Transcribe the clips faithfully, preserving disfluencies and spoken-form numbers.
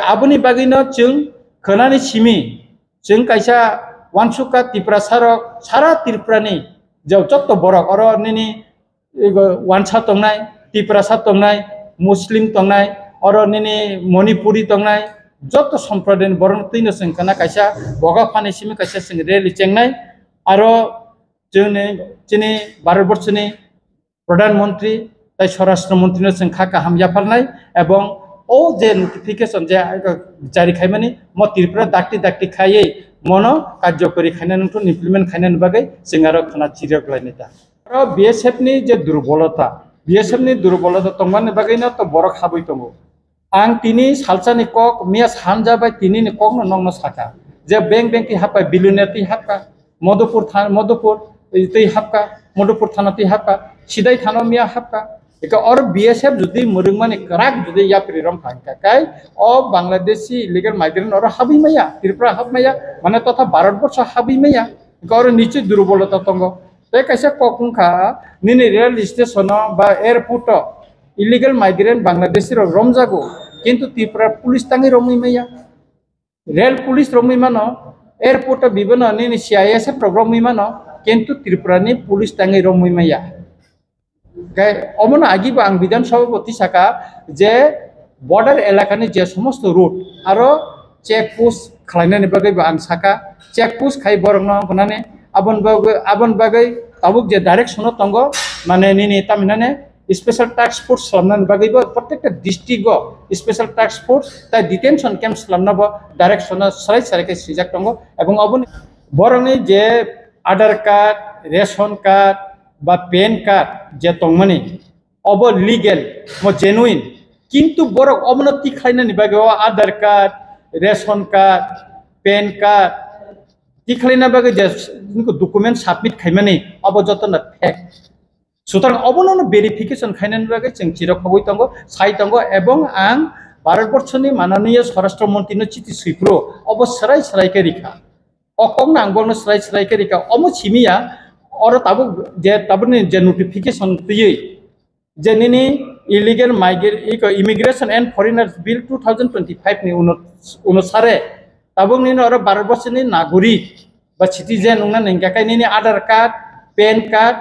Aboni bagwino chwng khwnani simi, chwng kaisa uansukha Tiprasarok sara Tripurani je jotto borok oro nini ego wansa tongnai, Tiprasa tongnai, Muslim tongnai, oro nini Manipuri tongnai, jotto somprodayni borokno twino chwng khwna kaisa boga phani simi kaisa chwng rally chengnai, aro chwngni chini Bharatborshoni Pradhan Mantri tai Swarashtra Mantrino chwng kha kaham yapharnai, ebong o je notification je jari khaimani mo Tripura dakti dakti khaiwi mono karjokori khainani wngthun, implement khainani bagwi chwng aro khwna chirok lainai ta. Aro B S F ni je durbolota, B S F ni durbolota tongmani bagwino to borok habwi tongo. Ang tini salsani kok, miya sanja bai tini ni kokno nokno saka. Je bank bank twi hapka, billionaire twi hapka, Madhupur than-, Madhupur twi hapka, Madhupur thana twi hapka, Sidai thana miya hapka. Eka or B S F jodi mwrwngmani kwrak jodi yapri rom kha hwnkha kai, o Bangladeshi illegal migrant oro habwi maya, Tripura hap maya, mane totha Bharat borsho habwi maya. Eka oro nichoi durbolota tongo. Tei kaisa kok wngkha, nini rail station o ba airport o illegal migrant Bangladeshi rok romjago, kintu Tripura police tangwi romwi maya. Rail police romwi mano, airport o bibano nini C I S F rok romwi mano, kintu Tripura ni police tangwi romwi maya. Gai omono agi bo ang Bidhan Sabha bo tisaka je border elakani je somosto road aro check post khlainani bagwi bo ang saka, check post khai borokno hwnani aboni bagwi, aboni bagwi tabuk je direction o tongo, mane nini tamhinani special task force slamnani bagwi bo protected district o special task force tai detention camp slamna bo direction o srai srai khe swijak tongo, ebong oboni borokni je Aadhaar card, ration card ba pan card je tongmani, obo legal, mo genuine. Kintu borok obono tikhlainani bagwi o Aadhaar card, ration card, pan card tikhlaina bagwi je document submit khaimani, obo jotono fake. Sutrang obono verification khainani bagwi chwng chirok khogwi tongo, sai tongo, ebong ang Bharat Borshoni mananiya Swarashtra Montrino chiti swiphuru obo srai srai khe rikha. O kokno ang bono srai srai khe rikha, omo simiya, oro tabuk je tabukni je notification twiwi je nini illegal migrant, iko Immigration and Foreigners Bill two thousand twenty-five ni uno-, unusare tabuk nini oro Bharat Borshoni nagorik ba citizen wngna hingkha khe nini Aadhaar card, pan card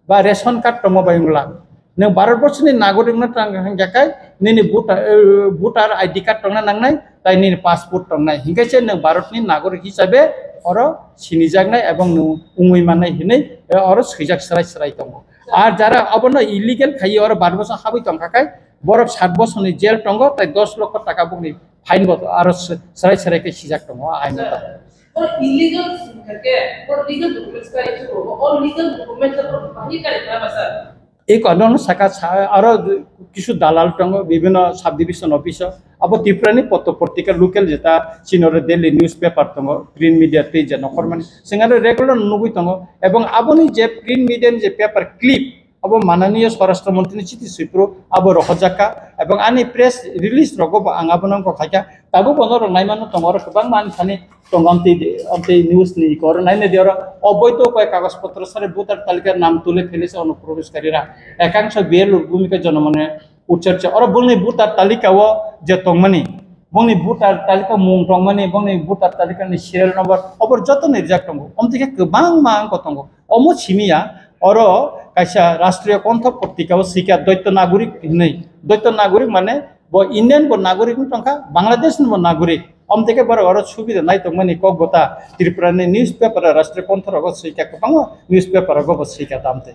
ba ration card tongma bai wngla. Nwng Bharat Borshoni nagorik wngna tang hingkha khe nini voter, eh, voter I D card tongna nangnai, tai nini passport tongnai. Hingkhe se nwng Bharatni nagorik hisabe oro sinijaknai ebong nwng wngwi mannai hinwi, eh, oro swijak srai srai tongo. Ar jara obono illegal khaiwi oro bar bosor habwi tongkha khe borok sat bosorni jail tongo, tai dos lokho taka bokni fine bo aro s-, srai srai khe sijak tongo, a ain mota. Oro illegal wngkha khe, oro legal documents kari phuru, o legal documents oro bahai kari khlama sir? Eko nono saka sa-, aro kisu dalal tongo, bibhinno subdivision office o. Abo Tripura ni potto potrika local jeta chini oro daily newspaper tongo, print media tei je nokhormani. Chwng aro regular nugwi tongo. Ebong aboni je print media ni je paper clip, abo mananiya Swarashtra Montri ni chiti swiphuru abo rohorjak kha. Ebong ani press release rogo bo ang abono wngkha khaikha. Tabuk bono rok naimano tongo, oro kwbangma ani thani tongo, amtwi, amtwi news ni iko oro naina di oro oboido koi kagoj potro sare voter talika nam tule phele se ono probesh karira. Ekangsho B L O bhumika jonomone utchar cha. Oro bongni voter talika o je tongmani, bongni voter talika mung tongmani, bongni voter talika ni serial number, obor joto ni rijak tongo. Omtike kwbangma angko tongo. Omo simiya, oro kaisa Rashtriya Kontha potrika o swika Doito Nagorik hinwi. Doito Nagorik mane bo Indian bo nagorik wng tongkha, Bangladesh ni bo nagorik. Omtike borok oro subida nai tongmani kok bota Tripura ni newspaper o Rashtriya Kontha rogo swika, kwbangma newspaper rogo bo swika tamte.